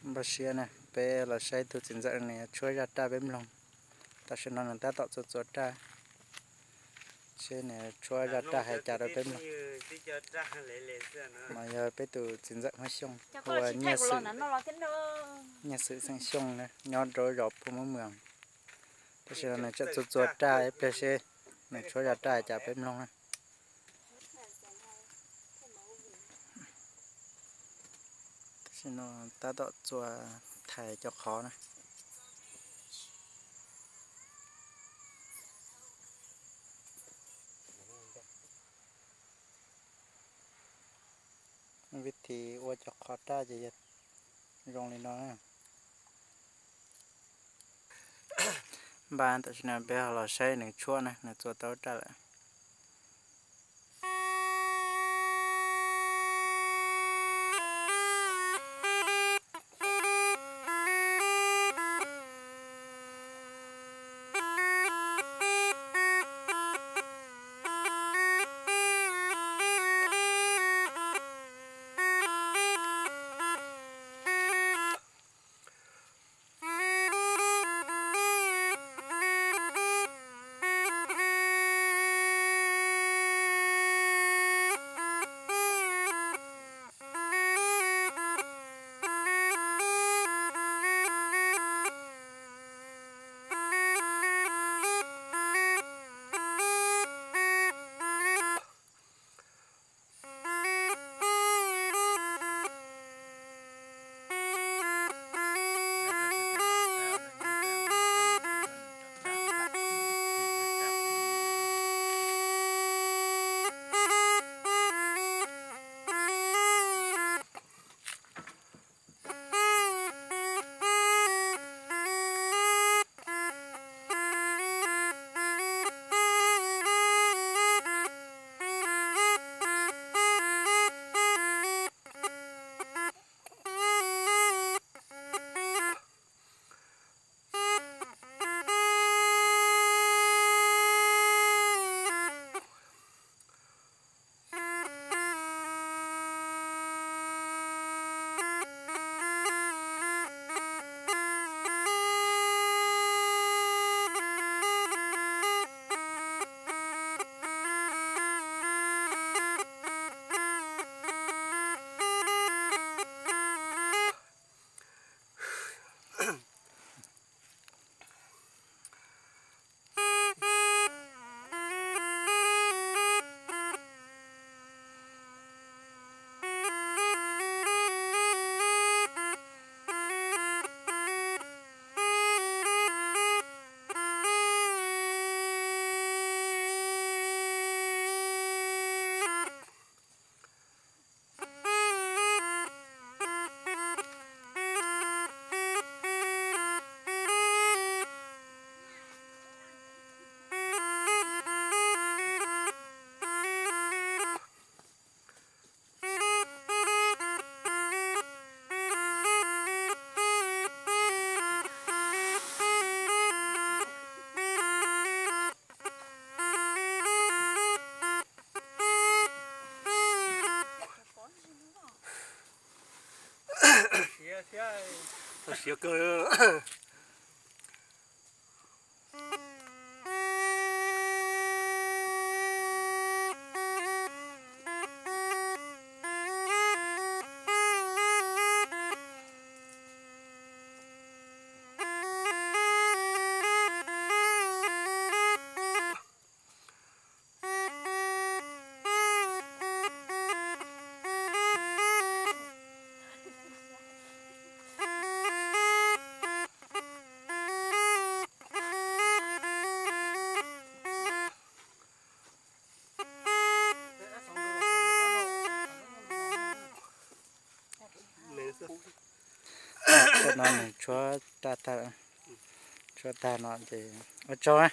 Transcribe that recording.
Npaj siab na, peb los saib tus txiv ntxawm nws tshuab zaj raj peb mloog. Tam sim no nws tab tom txua txua raj, seb nws tshuab zaj raj hais cas rau peb mloog. No yog peb tus txiv ntxawm Hmoob Xyooj hu ua Nyiaj Xwm, Nyiaj Xwm xeem Xyooj na, nyob rau zos Phu Mub Mws. Tam sim no nws tseem txua txua raj ib pliag seb nws tshuab zaj raj hais cas peb mloog na. Tam sim no tab tom txua thaiv cov qhov na. Vib thi ua cov qhov raj ces yog zoo li no na. Npaj tam sim no peb ho los saib nws tshuab na, nws txua tau raj lawm. Siav kawg. Tam no nws tshuab raj tag, tshuab tag no ces ua tsaug na.